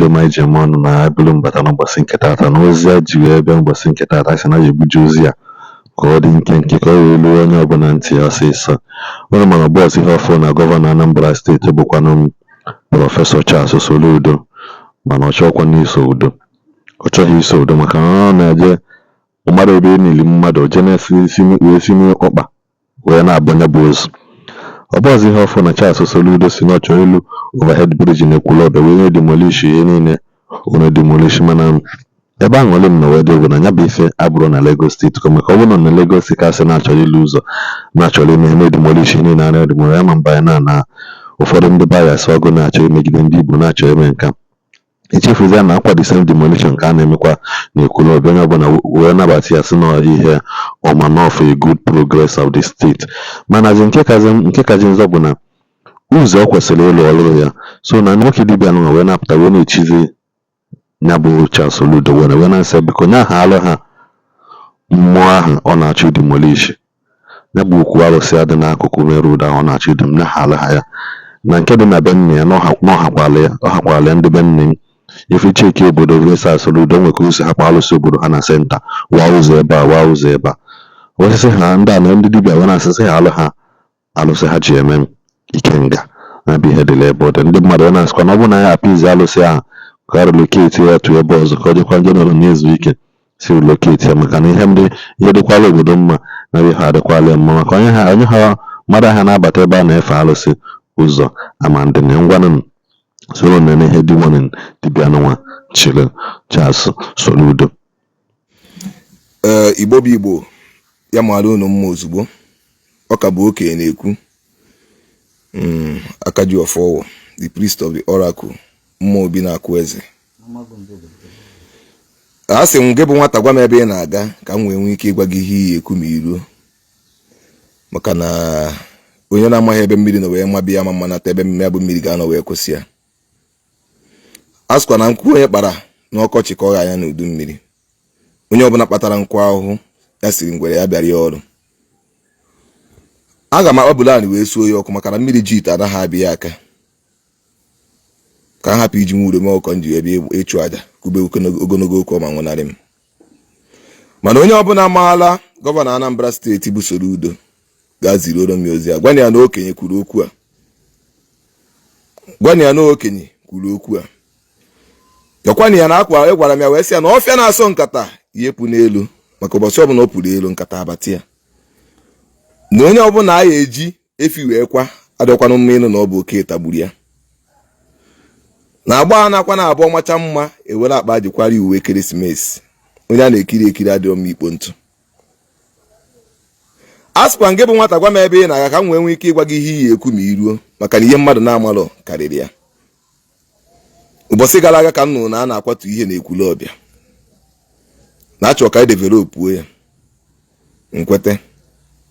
Ndị ọma iji eme ọnụ na ebulu mbata n'ụbọchị nke taata na ozi a ji wee bịa ụbọchị nke taata, sị na ji buje ozi a ka ọ dị nkenke, ka ọ wee ruo onye ọbụla ntị ọsịsọ. Ụnụ mana bọọsụ ihe ọfụ na gọvanọ Anambra Steeti bụkwanụ Prọfesọ Charles Soludo, mana ọ chọghịkwanụ iso udo. Ọ chọghị iso udo maka na ọ na-eje mmadụ ebe enili mmadụ jee na-esi isi wee si n'ọkpa wee na-abanye bụ ozu. Ọ bụghịzi ihe ọfụ na Charles Soludo si na ọ chọrọ ịlụ overhead bridge na Ekwulọbịa wee na-edemolish ihe niile ọ na-edemolish. Mana ebe aṅụrị m na wee dị bụ na ya bụ ife abụrụ na Lagos Steeti ka, maka ọ bụrụ na Lagos Steeti ka sị na-achọrọ ịlụ ụzọ, na-achọrọ ime ihe, na-edemolish ihe niile a na-edemolish ya, ma mba na ụfọdụ ndị bias ọgụ na-achọ imegide ndị Igbo na-achọ ime nka echefuzie na akwa the same demolition ka a na-emekwa na Ekwulọbịa. Onye ọbụla wee nabata ya, sị na ihe ọma na for a good progress of the state. Manazi nke kazi nzọ bụ na ụzọ ọ kwesịrị ịlụ ọlụrụ ya so na nwoke dibịa nwa wee na-apụta wee na-echizi ya bụ Charles Soludo wee na-asị biko nye aha alụ ha mmụọ ahụ ọ na-achọ idemolish ya bụ okwu arụsị adị n'akụkụ main road ahụ ọ na-achọ idem nye ha alụ ha ya na nke dị na be nne ya na ọ hakwala ya, ọ hakwala ya ndị be nne m. Ife cheki obodo Charles Soludo nwe ka o si hapụ alụsị obodo ha na center waa ụzọ ebe a, waa ụzọ ebe a, wee sị ha ndị a na ndị dibịa wee na-asị sị ha alụ ha alụsị ha ji eme ikenga na bụ ihe dịla ebe ọ dị. Ndị mmadụ wee na-asịkwa na ọ bụrụ na ya apịzi alụsị ahụ ka relocate ya tụ ebe ọzọ, ka ọ dịkwa ndị nọrọ na-ezu ike si relocate ya, maka na ihe ndị ihe dịkwala obodo mma na ihe adịkwala ya mma, maka onye ha mmadụ ahụ na-abata ebe a na-efe alụsị ụzọ ama ndị na ngwanụ soro nene ihe dị nwanne dibịa nwa chịrị Charles Soludo. Ee, Igbo bụ Igbo, ya mara unu mma. Ozugbo ọ ka bụ okenye na-ekwu, aka ji ọfọwọ, the priest of the oracle, mmụọ obi na-akụ eze. A sị m gị bụ nwata, gwa m ebe ị na-aga ka m wee nwee ike ịgwa gị ihe iyi ekwu ma iruo, maka na onye na-amaghị ebe mmiri nọ wee mabịa ama mmanata ebe mmiri bụ mmiri ga-anọ wee kwụsị ya. A sịkwa na nkwụ onye kpara n'ọkọchị ka ọ ga anya n'udu mmiri. Onye ọbụla kpatara nkwụ ahụhụ ya siri ngwere ya bịara ya ọrụ. Aga m akpabulu anị wee suo ya ọkụ, maka na mmiri ji ite anaghị abịa ya aka, ka m hapụ iji nwa urome ọkọ nji ebe ịchụ aja kube ogologo okwu ọma nwụnarị m. Mana onye ọbụla maala gọvanọ Anambra Steeti bụ Soludo gaa ziri m ozi a, gwana ya na okenye kwuru okwu a, gwana ya na okenye kwuru okwu a. Gwakwana ya na akwa ịgwara m ya wee sị ya na ọfịa na-asọ nkata yepụ n'elu, maka ụbọchị ọbụla ọ pụrụ elu nkata abata ya, na onye ọbụla a ya eji efi wee kwa adịkwanụ mma ịnụ na ọ bụ oke tagburu ya na agba anakwa na abụọ macha mma ewere akpa jikwara uwe ekeresimesi. Onye a na-ekiri ekiri adịrọ mma ikpo ntụ. A sịkwa ngị bụ nwata, gwa m ebe ị na-aga ka m wee nwee ike ịgwa gị ihe iyi ekwu ma iruo, maka na ihe mmadụ na-amalụ karịrị ya. Ụbọchị gara aga ka m nụrụ na a na-akwatu ihe na Ekwulọbịa na-achọ ka anyị developuo ya. Nkwete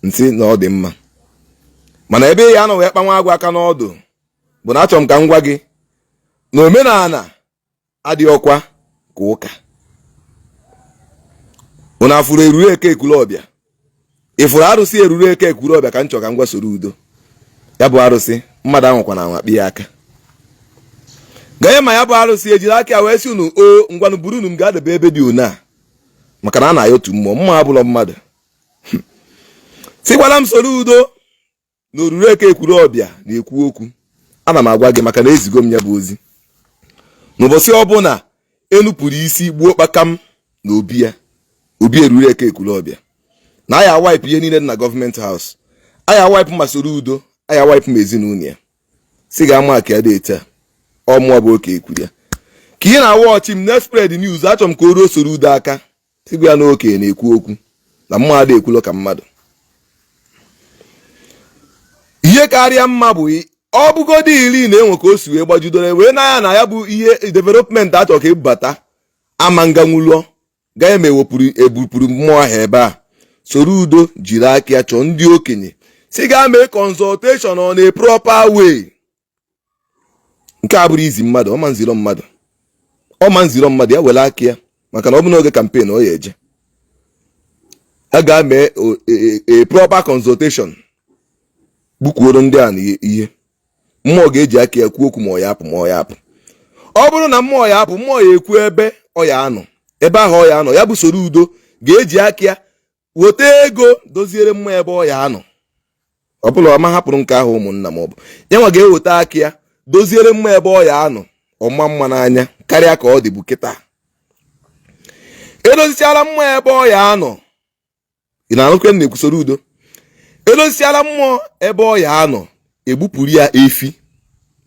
nsị na ọ dị mma, mana ebe ya anọ wee kpanwa agwụ aka n'ọdụ bụ na achọrọ m ka m gwa gị na omenala adịghị ọkwa ka ụka. Unu afụrụ eruru eke Ekwulọbịa, ịfụrụ arụsị eruru eke Ekwulọbịa, ka m chọrọ ka m gwa Soludo ya bụ arụsị mmadụ anwakwana anwa kpị ya aka ganye ma ya bụ arụsị ejiri aka ya wee sị unu o ngwanụ buru unu m ga-adebe ebe dị one a, maka na a na-aya otu mmụọ mma abụlọ mmadụ. Sịkwala m Soludo na oruru eke Ekwulọbịa na-ekwu okwu. Ana m agwa gị maka na ezigo m ya bụ ozi n'ụbọchị ọbụla enupụrụ isi gbuo kpakam na obi ya, obi eruru eke Ekwulọbịa, na aya wipe ihe niile dị na government house, aya wipe ma Soludo, aya wipe ma ezinụlọ ya. Si ga ama ka ya dị etu a ọmụọ bụ oke ekwuru ya ka ị na-awa ọchị m na spread news. Achọrọ m ka o ruo Soludo aka, sigwa ya na okenye na-ekwu okwu na mmadụ ekwulo ka mmadụ. Ihe karịa mma bụ ọ bụgodị iri na enwe ka o si wee gbajidore wee n'anya na ya bụ ihe development achọ ka ebubata ama nganwuluo gaa ma ewepụrụ ebupụrụ mmụọ ahụ ebe a. Soludo jiri aka ya chọọ ndị okenye si gaa mee consultation on a proper way. Nke a bụrụ izi mmadụ ọma nziro mmadụ, ọma nziro mmadụ ya were aka ya, maka na ọ bụ n'oge campaign ọ ya eje a ga mee a proper consultation gbukwuoro ndị a na ihe mmụọ ga-eji aka ya kwuo okwu ma ọ ya apụ ma ọ ya apụ. Ọ bụrụ na mmụọ ya apụ, mmụọ ya ekwu ebe ọ ya anọ, ebe ahụ ọ ya anọ. Ya bụ Soludo ga-eji aka ya weta ego doziere mmụọ ebe ọ ya anọ. Ọ bụla ọma hapụrụ nke ahụ, ụmụnna m, ọ bụ ya nwa ga-eweta aka ya doziere mmụọ ebe ọ ya anọ, ọma mma n'anya karịa ka ọ dịbu kịta. Edozichara mmụọ ebe ọ ya anọ. Ị na-anụkwe m na-ekwu? Soludo edozichara mmụọ ebe ọ ya anọ, egbupụrụ ya efi.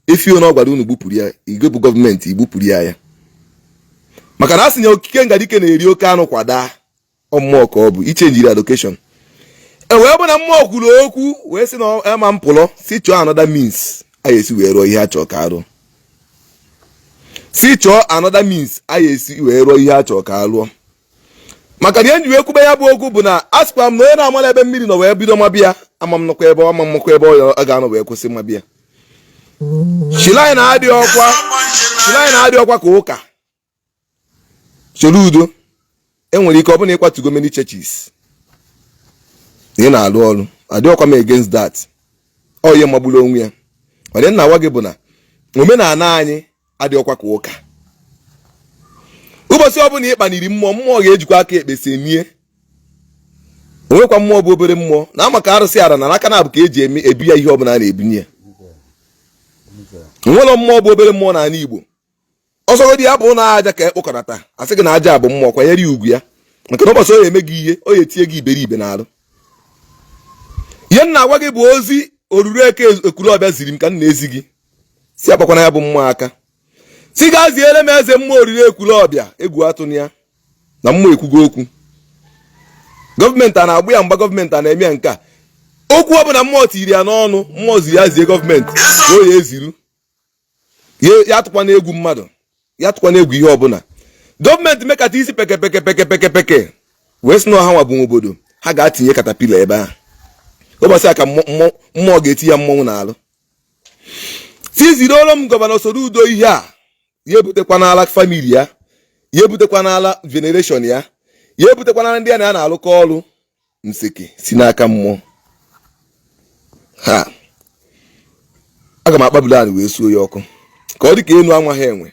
Efi onye ọ gwara unu gbupụrụ ya, igwe bụ gọọmenti igbupụrụ ya ya, maka na a sị na okike ngadike na-eri oke anụ kwada ọ mmụọ ka ọ bụ ichenjiri allocation. E wee bụ na mmụọ kwuru okwu wee sị na ama mpụlọ si chọọ another means a esi wee rụọ ihe a chọọ ka arụ, si chọọ another means a esi wee rụọ ihe a chọọ ka arụọ. Maka na ihe nji wee kwube ya bụ okwu bụ na a sịkwa m na onye na-amala ebe mmiri nọ wee bido mabịa, ama m nọkwa ebe ama m nọkwa ebe ọ ga-anọ wee kwụsị mabịa. Shrine na-adị ọkwa, shrine na-adị ọkwa ka ụka. Soludo, enwere ike ọ bụla ịkwatugo many churches na ị na-alụ ọrụ, adịghịkwa m against that. Ọ ihe magburu onwe ya. Ọ dị nna gwa gị bụ na omenala anyị adịghịkwa ka ụka. Ụbọchị ọbụla ị kpaniri mmụọ, mmụọ ga-ejikwa aka ekpe semie onwekwa. Mmụọ bụ obere mmụọ na ama ka arụsị ara na n'aka na-abụ ka eji eme ebu ya ihe ọbụla a na-ebunye ya. Onwere mmụọ bụ obere mmụọ n'ala Igbo. Ọsọgodi ya bụ na aja ka ekpokọnata, asị gị na aja bụ mmụọ, kwanyere ya ugwu ya, maka na ụbọchị ọ ya eme gị ihe, ọ ya etinye gị iberibe n'arụ. Ihe m na-agwa gị bụ ozi oruru eke Ekwulọbịa ziri m ka m na-ezi gị, si akpakwana ya bụ mmụọ aka, si gaa ziere m eze mmụọ oriri Ekwulọbịa egwu atụna ya na mmụọ ekwugo okwu. Gọọmenti a na-agbụ ya mgba, gọọmenti a na-eme ya nke a. Okwu ọbụla mmụọ tiri ya n'ọnụ, mmụọ ziri ya zie gọọmenti ka o ya eziru ya. Atụkwana egwu mmadụ, ya atụkwana egwu ihe ọbụla. Gọọmenti mekata isi peke peke peke peke peke wee sị na ọha nwa bụ obodo ha ga-atinye caterpillar ebe ahụ. Ụbọchị a ka mmụọ ga-eti ya mmọnwụ n'alụ. Si zirioro m Governor Soludo ihe a, ya ebutekwa n'ala family ya, ya ebutekwa n'ala generation ya, ya ebutekwa n'ala ndị ya na ya na-alụkọ ọrụ. Nseke si n'aka mmụọ ha, aga m akpabulu anyị wee suo ya ọkụ ka ọ dị ka enu anwaghị enwe.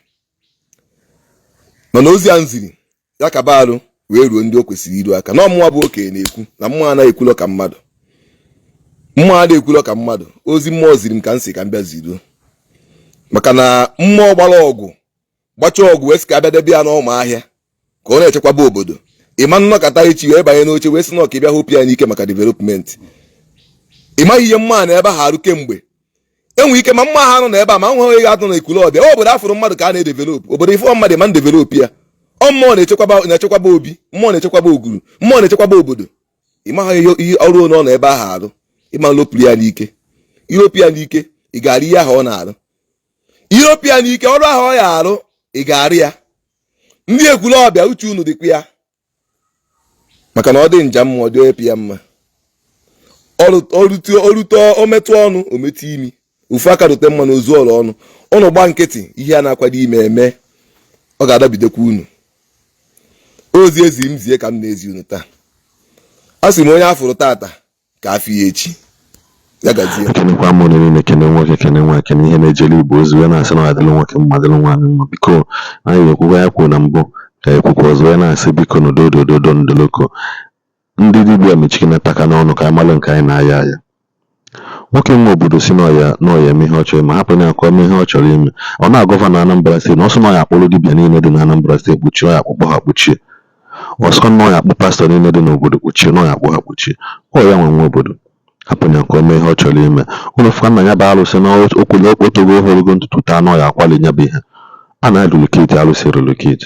Mana ozi a m ziri ya ka baalụ wee ruo ndị o kwesịrị iru aka na ọmụnwa bụ okenye na-ekwu na mmụọ anaghị ekwulọ ka mmadụ, mmụọ anaghị ekwulọ ka mmadụ. Ozi mmụọ ziri m ka m si ka m bịa ziruo, maka na mmụọ gbara ọgwụ, gbachaa ọgwụ, wee sị ka abịa debe ya n'ụmụ ahịa ka ọ na-echekwaba obodo. Ịma nnọkọta echi wee banye n'oche wee sị na ọka ịbịa hopu ya n'ike maka development. Ị maghị ihe mma na ebe ha arụ kemgbe. Enwere ike ma mma ha nọ n'ebe a, ma nwe onye ga-atụ na Ekwulọbịa. Obodo afụrụ mmadụ ka a na-edevelop. Obodo ifụọ mmadụ ma ndevelop ya. Ọ mmụọ na-echekwaba obi, mmụọ na-echekwaba oguru, mmụọ na-echekwaba obodo. Ị maghị ihe ọrụ one ọ nọ ebe ahụ arụ. Ịma lopụrụ ya n'ike, iropụ ya n'ike, ị ga-arụ ihe ahụ ọ na-arụ. Iropụ ya n'ike, ọrụ ahụ ọ ya arụ, ị ga-arụ ya. Ndị Ekwulọbịa, uche unu dịkwa ya, maka na ọ dị nja mmụọ dị onye ya mma. Orute ometụ ọnụ, ometụ imi, ofu aka rute mma na ozu ọrụ ọnụ. Ụnụ gba nkịtị, ihe a na-akwado ime eme, ọ ga-adabidekwa unu. Ozi ezi m zie ka m na-ezi unu taa. A sị m onye afụrụ tata ka afọ ya echi. Ya gazie. Ekenekwa m unu niile, kene nwoke, kene nwaanyị, kene ihe na-ejere Igbo ozi, wee na-asị na ọ adịla nwoke mma, dịrị nwaanyị mma. Biko, anyị ga-ekwukwa ya kwuo na mbụ ka ekwukwa ọzọ, wee na-asị biko n'udodododo ndoloko ndị dibịa mechikenataka n'ọnụ ka anyị malụ nke anyị na-aya aya. Nwoke nwe obodo si n'ọya n'ọya eme ihe ọ chọrọ ime, hapụ ya ka o mee ihe ọ chọrọ ime. Ọ na governor Anambra State na ọ sị na ọ ya akpụrụ dibịa niile dị na Anambra State kpuchie, ọ ya akpụkpọ ha kpuchie. Ọsọ na ọ ya akpụ pastor niile dị n'obodo kpuchie, na ọ ya akpụ ha kpuchie. Ọ ya nwe nwe obodo, hapụ ya ka o mee ihe ọ chọrọ ime. Ụnụ fụkwa na ya bụ arụsị na okwulu okpotogo ohologo ntutu taa na ọ ya akwali ya bụ ihe a na-relocate arụsị, relocate,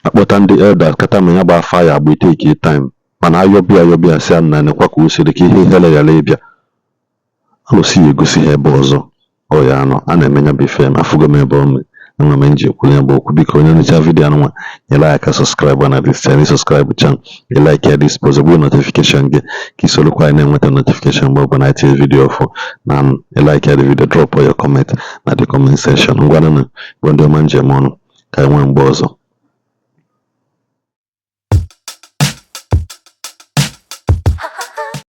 akpọta ndị elders kata ma ya bụ afa ya agba take time. Mana ayọbịa ayọbịa, sị ya nna, nekwa ka o siri ka ihe ihere ghara ịbịa. Alụsị ya egosi ha ebe ọzọ ọ ya anọ a na-eme ya bụ ife. Afụgo m ebe o mee enwe m nji ekwuru ya bụ okwu. Biko, onye necha video anụnwa, nyere anyị aka subscribe na this channel. Subscribe channel, ị like ya, this post, gbuo notification gị ka ị sorokwa anyị na-enweta notification mgbe ọbụla anyị tinye video ọfụ. Na ị like ya the video, drop your comment na the comment section. Ngwanụ, bụ ndị ọma njem ọnụ, ka anyị nwee mgbe ọzọ.